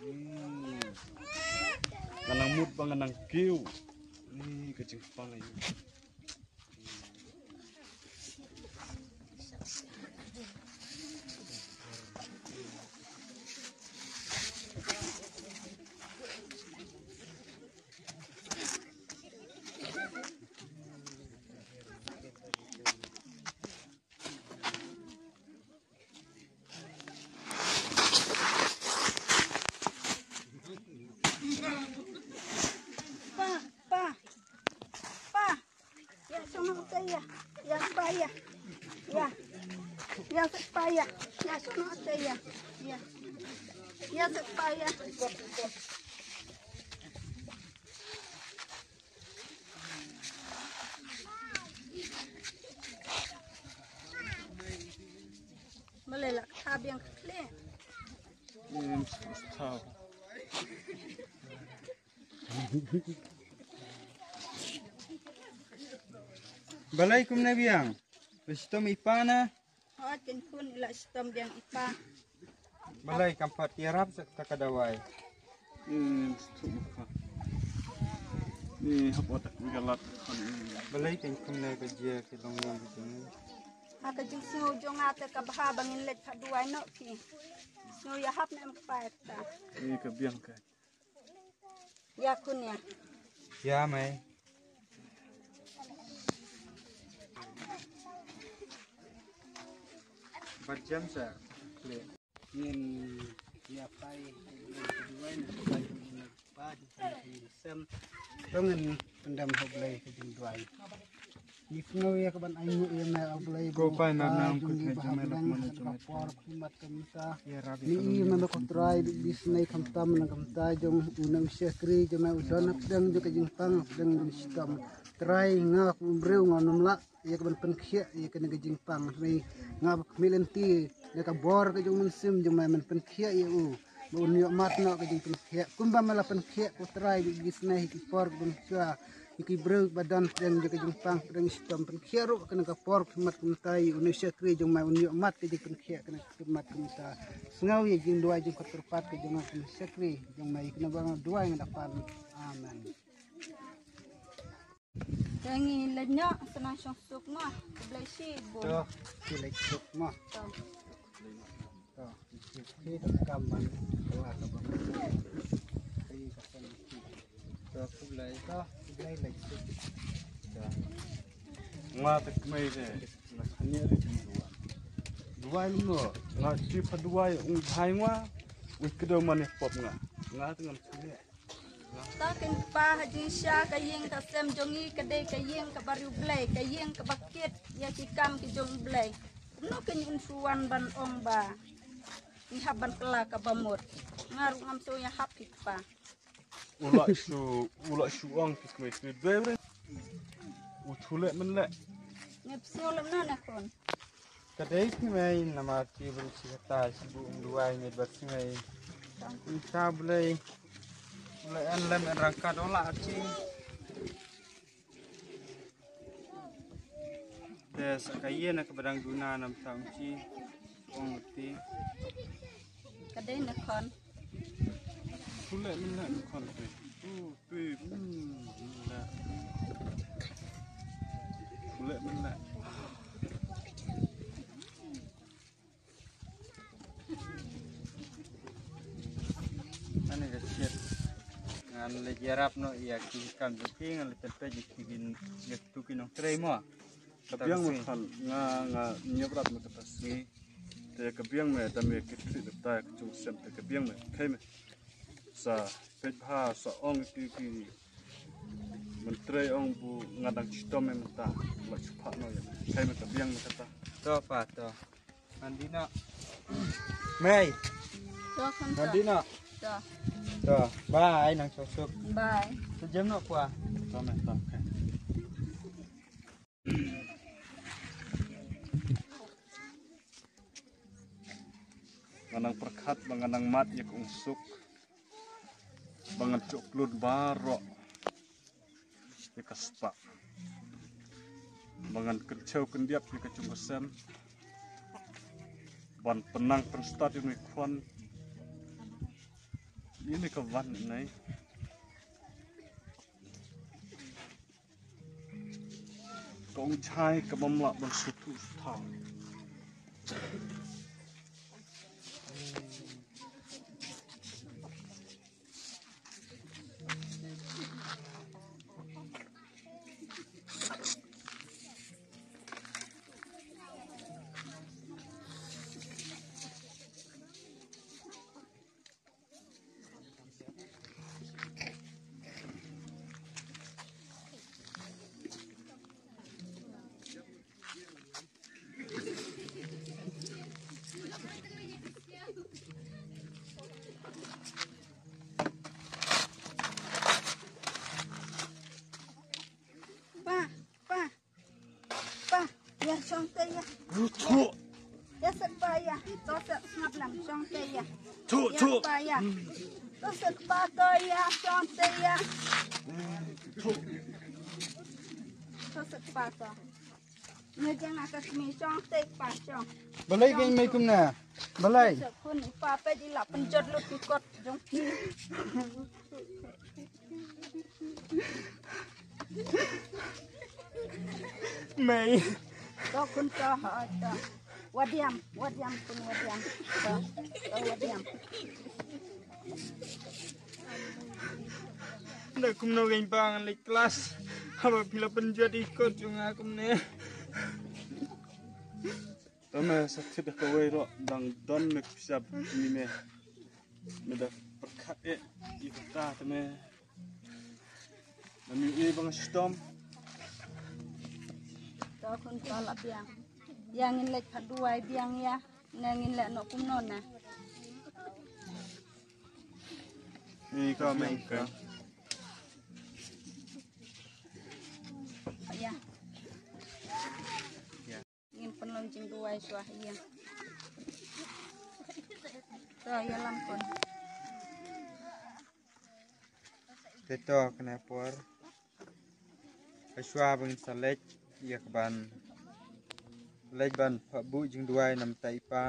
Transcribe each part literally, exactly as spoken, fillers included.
Hmm. Nga nang mut ba nga nang kiew. Ni ka jingpang aïu. Pa, pa, pa. Ya, sono te ya. Ya, pa ya. Ya. Ya, pa ya. Ya, sono te ya. Ya. Ya, pa ya. Malay la ka biang ka kle. Em, tau. Balei kumne biang? Ba shitom i pa na? Hooid, kein khun, i la shitom biang i pa. Balei kam pat ïarap sa kata ka dawai? Hmm, shitom i pa. Ni hap otak mi galat. Balei kein kumne ka jia ki long long ki jong. Ha ka jingsngew jong nga te ka bha ba ngin leit phah duwai noh phi. Sngew ïahap ne em kpa ïa kata. Ni ka biang ka. Ïa khun ïa. Ïa mei. Bad jam sa kle. Ngin ïa pai duwai na pai pa di sem. To ngin pyndem ha U Blei ka jingduwai. Ngi sngew ïa ka ban ainguh ïa me, ah, U Blei, ko pai na nam kut ne jumai lak mane jumai ka por khmat ka mynta. Ni i mane ko Trai, bi snei khamtam na khamtam jong u nong shakri jong me, u don hapdeng jong ka jingpang, hapdeng jong shitom. Trai, nga kum briew nga nym lah ïa ka ban pynkhiah ïa kane ka jingpang. Trai, nga ba khmih lynti na ka bor ka jong u Mynsiem jong me, men pynkhiah ïa u. Ba un ïoh mad noh ka jingpynkhiah kumba me la pynkhiah, ko Trai, ïa ki snei, ïa ki por ba ngi shuwa, ïa ki briew ba don pdeng jong ka jingpang, pdeng shitom, pynkhiah ruh kane ka por khmat kumta, ïa une u shakri jong me un ïoh mad ka jingpynkhiah kane ka khmat kumta. Sngew ïa jingduwai jingkyrpad ka jong nga kane u shakri jong me, ïa kane ba nga duwai nga da pan. Amen. Te ngi leit noh, sa nang shong suk mo. Khublei shibun. To, ngi leit suk mo. To. To, ngi suk ki da kam ban. Wa ka ban. Ki ka san ki. To, khublei. To, khublei leit suk. To. Nga te kmai de. Nga khania de jingduwai. Duwai mo. Nga sip ha duwai ung bhai nga. Wi kdo mane pop nga. Nga te ngam khania. Ta kin pa ha jingshisha ka ïing ka sem jong ngi ka dei ka ïing kaba riewblei, ka ïing kaba kit ïa ki kam ki jong U Blei. Kumno kin un shu wan ban ong ba ngi hap ban kylla kaba mut. Nga ruh ngam shu ïahap hi pa. U la shu, u la shu ong ki kmie kmie dei re. U thuleh men leh. Ngi psngew lem na na khun. Ka dei ki mei namar ki ban shi kata shi bu ung duwai ngi ba shi mei. Ngi ta Blei. Blei en lem en rangkat ong la chi. Te sa ka ïa na ka badang duna nam ta ung chi. Ong ti. Ka dei na khon. Thuleh men leh na khon te. Tu, tu, hmm, men leh. Thuleh men leh. Ngan ïa ka shit. Ngan leit ïarap noh ïa ki kam jong ki, ngan leit tynpeh ïa ki, ïa ki tu ki nongtrei mo. Ka biang me khon, nga, nga ñiap rap me kata sngi. Te ka biang me, da me ki tri da tai ka jong sem te ka biang me. Khei me. Sa peit bha sa ong ki ki. Myntrei ong bu nga dang chitom me mynta. La chupa no ya. Khei me ka biang me kata. To pa to. Ngan dih noh. Mei. To kham to. Ngan dih noh. To. To. Bye nang suk suk. Bye. To jem noh kwa. To me to. Khei. Nga nang pyrkhat ba nga nang mad ïa ka ung suk ba ngan shu khlud baroh ïa ka spah ba ngan kynchew kyndiap ïa ka jong ka sem ban pynang pynstad ïa u nongkhon. Ini ka van nai. Kong chai ka bam lah ban sutu sutu. Pa, pa, pa, ïa shong te ïa. Ïa set pa ïa. To set sngap lang shong te ïa. Ïa pa ïa. To set pa to ïa shong te ïa. To set pa to. Nga jang aka kmi shong te pa shong. Balei ka mei kumne? Balei? Khun pa pe di la pynjot lut ki kot jong ki. Mei. To khun to ha to. Wadiam, wadiam khun wadiam. To, to wadiam. Nda kumno kein bang lek klas. Haba phi la pynjot i kot jong nga kumne. To me sa thied da kawei ruh dang don me pisa ni me. Me da pyrkhat eh i kata te me. Na mi i bang shitom. To khun to la biang. Ïa ngin leit pha duwai biang ïa. Ne ngin leh noh kumno ne. Ni ka meng ka. Ïa. Ngin pynlong jingduwai shuwa ïa. To ïalam khun. Te to kane por. Ka shuwa ba ngin sa leit ïa ka ban leit ban pha buh jingduwai na mynta i pa.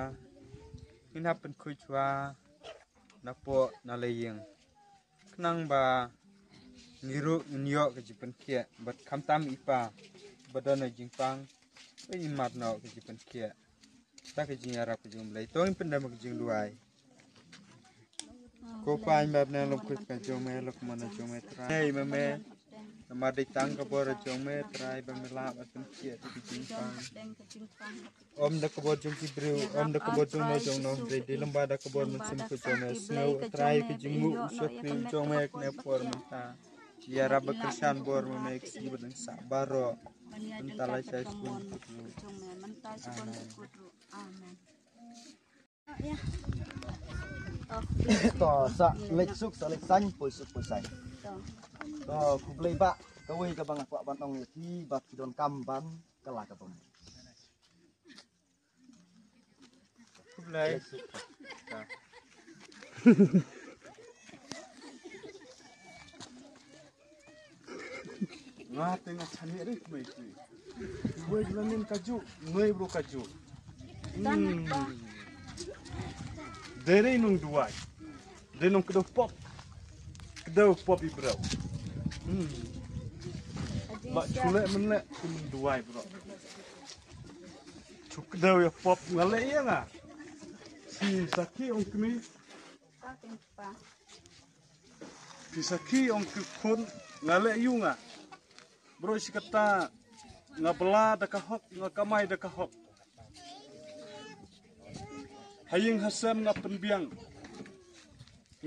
Ngin hap pynkhuid shuwa na poh na la ïing. Khnang ba ngi ruh ngin ïoh ka jingpynkhiah bad khamtam i pa ba don na jingpang ba ngin mad noh ka jingpynkhiah. Ta ka jingïarap ka jong U Blei to ngin pyndem ka jingduwai. Ko pa, ngi map na lok kut ka jong me, lok mana jong me Trai. Hey mame. Namar dei tang ka bor jong me Trai ba me lah ban pynkhiah ïa ka jingpang. Ym da ka bor jong ki briew, ym da ka bor jong no jong no, dei dei lem bad da ka bor mynsiem ka jong me. Sngew Trai ka jingmut u shakri jong me kane por mynta. Ïarap ba kyrshan bor mame, ka sngi ba dang sah baroh. Mynta la shai skul. Amen. To sa leit suk sa leit saiñ, poi suk poi saiñ. To khublei bah, kawei kaba nga kwah ban ong ïa phi ba phi donkam ban kylla ka bym. Khublei. Nga te nga chaniah re kmai kmai. Wei la nin kaju, noi bro kaju. Hmm. Dei re nong duwai. Dei nong kdew pop. Kdew pop i bro. Hmm. Ba chule men le kum duwai bro. Chu kdew ïa pop nga le ïa nga. Si saki ong kmai. Pisa ki ong ki khun nga leh ïa nga. Bro shi kata nga bla da ka hok, nga kamai da ka hok. Ha ïing ha sem nga pynbiang.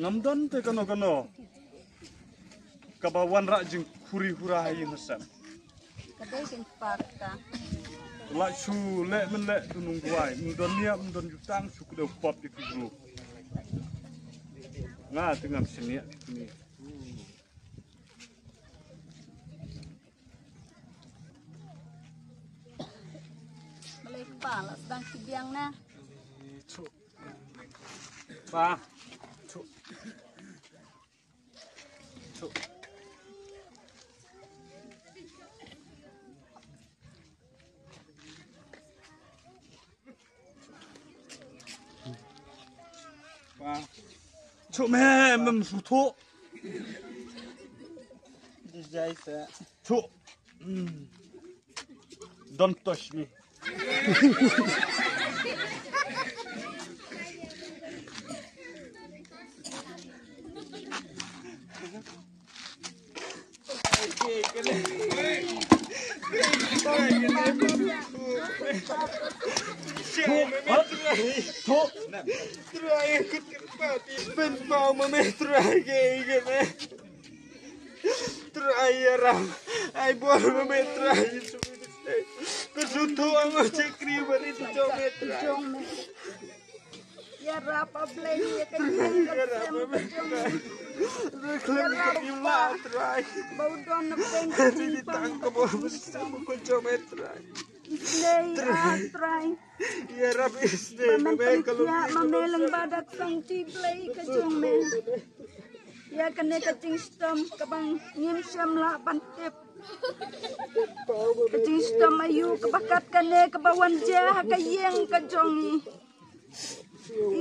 Ngam don te kano kano kaba wanrah jingkhuri hura ha ïing ha sem. Ka dei jingpar ka. La shu leh men leh tu nung duwai. Ym don niam, ym don jutang, shu kdew pop ïa ki group. Nga te ngam shaniah ïa kine. Balei pa la sdang ki biang na. Pa. Pa. Chuh me, mem shu thuh. Chuh. Mm. Don't touch me. Trai, aku terpati pen pau ma me trai ke ke me. Trai ïarap. Ai bor ma me trai. Ko sutu ang chakri bari tu jong me trai. Ïarap a Blei ïa ka jingïarap ka jong me. Ïarap ba u don na pdeng ka jingpang ka bor ma me trai. Blei a trai. Ïarap Isnei ba men pynkiah ma me lyngba da ka sangti Blei ka jong me. Ïa kane ka jingshitom kaba ngim shym lah ban tip. Ka jingshitom aïu kaba kat kane kaba wan jia ha ka ïing ka jong ngi.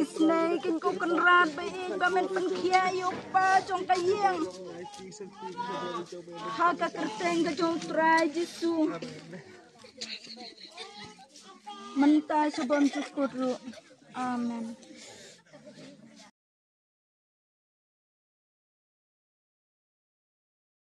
Isnei Kynrad ba ïeit ba men pynkiah ïa u kpa jong ka ïing. Ha ka kyrteng ka jong u Trai Jisu. Mynta sha bymjukut ruh. Amen.